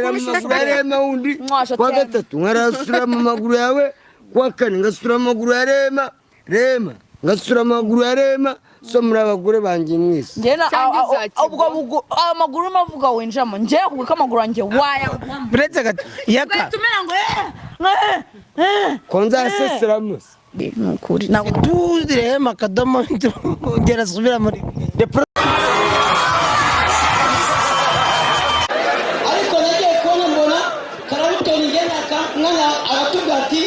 Amaguru ya Rema wundi Mwasha kwa tena. Gatatu nkarasura mu maguru yawe, kuwa kane ngasura amaguru ya Rema, Rema ngasura amaguru ya Rema. So muri abagore banjye mwese. Njye na Cyangwa izakigwa. Ubwo amaguru urimo avuga winjiramo, njye kubwo amaguru yanjye waya Uretse gato yaka. Ugahita umera ngo eh, eh, eh. Ko nzaseseramo se? Ni ukuri ntabwo. Tuzi Rehema akadomo ngera subira muri Ariko nagiye kubona mbona Karabutoni ngena mwana aratubwira ati: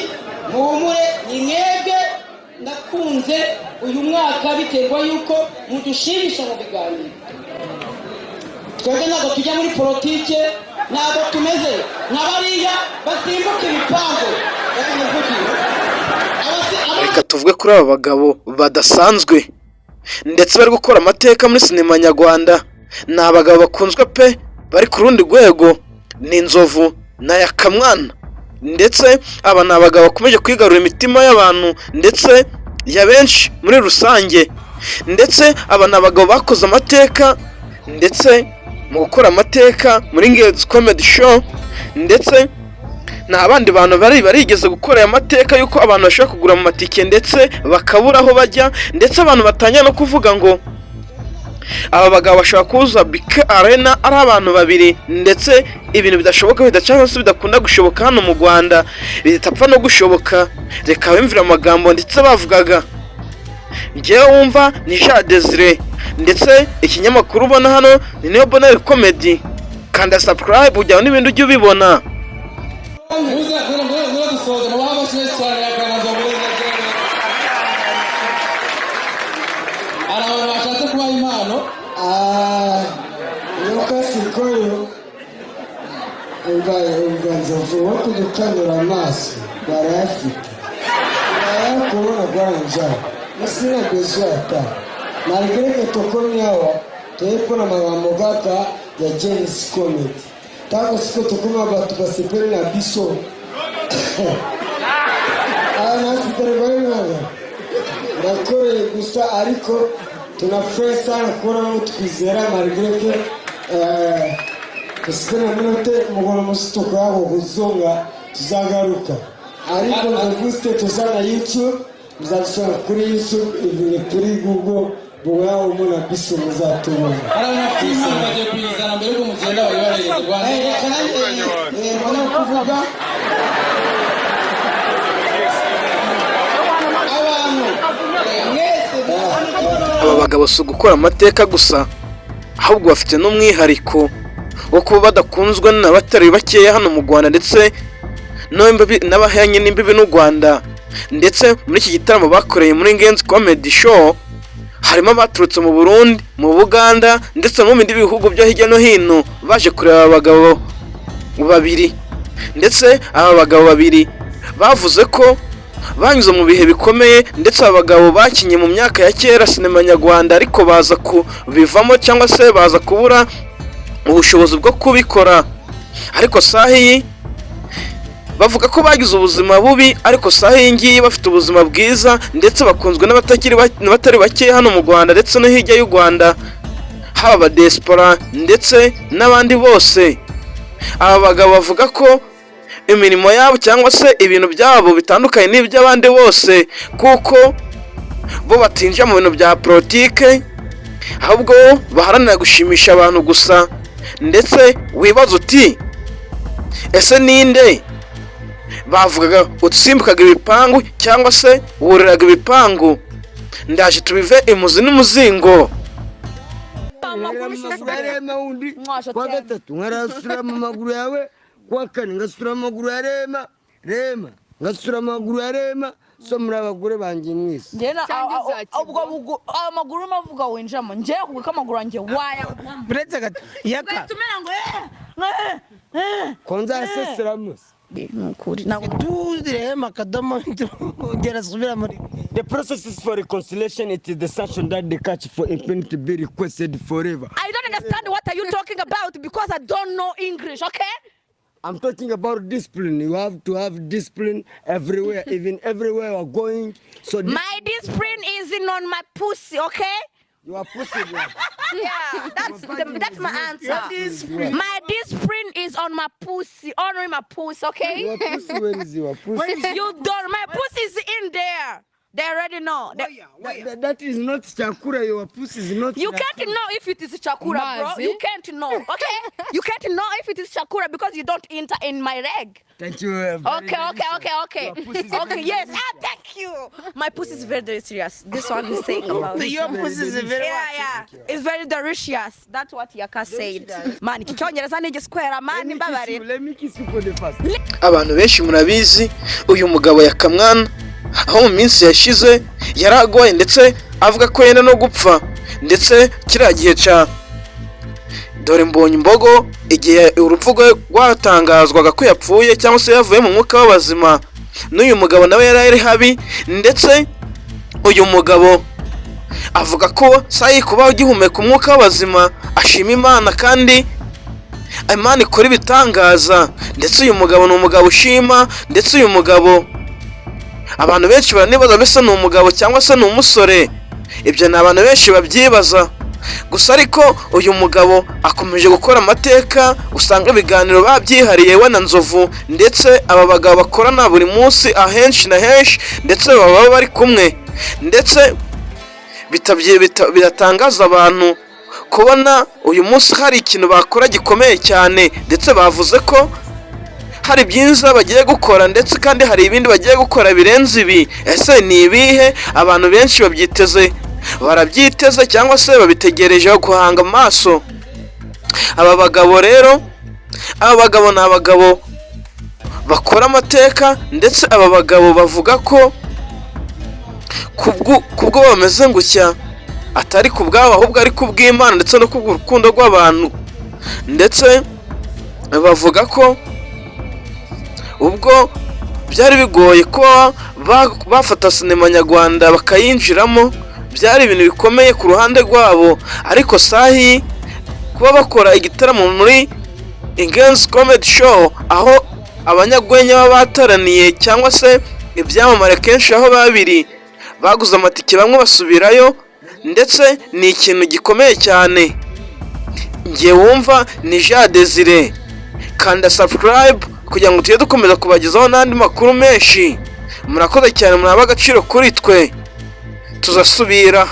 "Muhumure, ni mwebwe nakunze uyu mwaka biterwa yuko mudushimisha mu biganiro." Twebwe ntabwo tujya muri politike, ntabwo tumeze nka bariya basimbuka ibipangu. Reka muvugire. Reka tuvuge kuri aba bagabo badasanzwe ndetse bari gukora amateka muri sinema nyarwanda. Ni abagabo bakunzwe pe, bari ku rundi rwego, ni Inzovu na Yakamwana. Ndetse aba ni abagabo bakomeje kwigarurira imitima y'abantu ndetse ya benshi muri rusange. Ndetse aba ni abagabo bakoze amateka ndetse mu gukora amateka muri Ngenzi Comedy Show. Ndetse nta bandi bantu bari barigeze gukora aya mateka y'uko abantu bashobora kugura mu matike ndetse bakabura aho bajya, ndetse abantu batangira no kuvuga ngo aba bagabo bashobora kuza BK Arena ari abantu babiri, ndetse ibintu bidashoboka, cyangwa se bidakunda gushoboka hano mu Rwanda, bidapfa no gushoboka. Reka bimvire amagambo ndetse bavugaga. Ngewe wumva ni Jean Desire, ndetse ikinyamakuru ubona hano ni Niyo Bonheur Comedy. Kanda subscribe ujyaho n'ibindi ujye ubibona. Muze muze dusoza, mubahe amashyi menshi cyane yakananza muri cyane. Hari abantu bashatse kubaha impano. Yoka sikoyo, umva, umva, Nzovu wo kudukanura amaso barayafite, barayakubona gwanja sina besoin ata malgré que tokomi awa, toye mpona makambo kaka ya James Comedy. Ntango siko tokóma, bato basepeli na biso. Aya nasitere ndakoreye gusa, ariko tunafurahi sana kubona twizera malgré que tusikana bino te. Mukolo mosusu tokoya kokozonga, tuzagaruka, ariko Nzovu Star toza na YouTube, muzadusanga kuri YouTube, ibintu kuri Google, boya omona biso, muzatubona. Hari abantu bafite impano, bagiye kuyizana mbere yuko mugenda bayibahereze Rwanda. Reka nanjye mbone kuvuga abantu mwese. Aba bagabo si ugukora amateka gusa, ahubwo bafite n'umwihariko wo kuba badakunzwe n'abatari bakeya hano mu Rwanda ndetse n'abahanye n'imbibi n'u Rwanda. Ndetse muri iki gitaramo bakoreye muri Ngenzi Comedy Show harimo abaturutse mu Burundi, mu Buganda ndetse no mu bindi bihugu byo hirya no hino baje kureba aba bagabo babiri. Ndetse aba bagabo babiri bavuze ko banyuze mu bihe bikomeye, ndetse aba bagabo bakinnye mu myaka ya kera sinema nyarwanda, ariko baza kubivamo cyangwa se baza kubura ubushobozi bwo kubikora. Ariko saha iyi bavuga ko bagize ubuzima bubi, ariko saha iyi ngiyi bafite ubuzima bwiza, ndetse bakunzwe n'abatari bake hano mu Rwanda ndetse no hirya y'u Rwanda, haba abadiaspora ndetse n'abandi bose. Aba bagabo bavuga ko imirimo yabo cyangwa se ibintu byabo bitandukanye n'iby'abandi bose, kuko bo batinjira mu bintu bya politike, ahubwo baharanira gushimisha abantu gusa. Ndetse wibaza uti: "Ese ninde bavugaga usimbukaga ibipangu cyangwa se wuriraga ibipangu?" Ndaje tubive imuzi n'umuzingo. Amaguru ya Rema wundi kwa gatatu nkarasura mu maguru yawe, kuwa kane ngasura amaguru ya Rema, Rema ngasura amaguru ya Rema. So muri abagore banjye mwese. Njye na Cyangwa izakigwa. Ubwo amaguru urimo avuga winjiramo, njye kubwo amaguru yanjye waya Uretse gato yaka. Ugahita umera ngo eh, eh, eh. Ko nzaseseramo se? Ni ukuri ntabwo. Tuzi Rehema akadomo ngera subira muri The process is for reconciliation. It is the sanction that the catch for infinity be requested forever. I don't understand what are you talking about because I don't know English, okay? I'm talking about discipline. You have to have discipline everywhere, even everywhere you are going. So My discipline is in on my pussy, okay? You are pussy, bro. Yeah, that's my answer. My discipline is on my pussy, honoring my pussy, okay? Your pussy, where is your pussy? You don't. My pussy is in there. They already know. That is not chakura. Your pussy is not. You can't know if it is chakura, bro. Mazi. You can't know, okay? You can't know if it is chakura because you don't enter in my leg. Thank you. Very Okay. Your pussy is Okay, very yes. Ah, thank you. My pussy is very delicious. This one is saying about. Your pussy is very Yeah. It's very delicious. That's what Yaka said. Man, iki cyongereza ni igiswera, man, Let me kiss you. mbabarira. Let me kiss you for the first. Abantu benshi murabizi uyu mugabo Yakamwana, aho mu minsi yashize yari arwaye ndetse avuga ko yenda no gupfa, ndetse kiriya gihe ca dore mbonye imbogo, igihe urupfu rwe rwatangazwaga ko yapfuye cyangwa se yavuye mu mwuka w'abazima, n'uyu mugabo nawe yari ari habi. Ndetse uyu mugabo avuga ko sayi kuba ugihumeka umwuka w'abazima ashima Imana kandi Imana ikora ibitangaza. Ndetse uyu mugabo ni umugabo ushima. Ndetse uyu mugabo abantu benshi baranibaza, mbese ni umugabo cyangwa se ni umusore? Ibyo ni abantu benshi babyibaza gusa. Ariko uyu mugabo akomeje gukora amateka, usanga ibiganiro babyihariye we na Nzovu, ndetse aba bagabo bakorana buri munsi ahenshi na henshi, ndetse baba bari kumwe. Ndetse biratangaza abantu kubona uyu munsi hari ikintu bakora gikomeye cyane. Ndetse bavuze ko hari byiza bagiye gukora, ndetse kandi hari ibindi bagiye gukora birenze ibi. Ese ni ibihe? Abantu benshi babyiteze, barabyiteze cyangwa se babitegereje guhanga amaso. Aba bagabo rero, aba bagabo ni abagabo bakora amateka. Ndetse aba bagabo bavuga ko kubwo bameze gutya atari ku bwabo, ahubwo ari ku bw'Imana ndetse no kubw'urukundo rw'abantu. Ndetse bavuga ko ubwo byari bigoye kuba bafata sinema nyarwanda bakayinjiramo, byari ibintu bikomeye ku ruhande rwabo, ariko sahi kuba bakora igitaramo muri Ingenzi Comedy Show, aho abanyarwenya baba bataraniye cyangwa se ibyamamare kenshi, aho babiri baguze amatike bamwe basubirayo, ndetse ni ikintu gikomeye cyane. Ngiye wumva ni Jean Desire. Kanda subscribe kugira ngo tujye dukomeza kubagezaho n'andi makuru menshi. Murakoze cyane, muri agaciro kuri twe. Tuzasubira.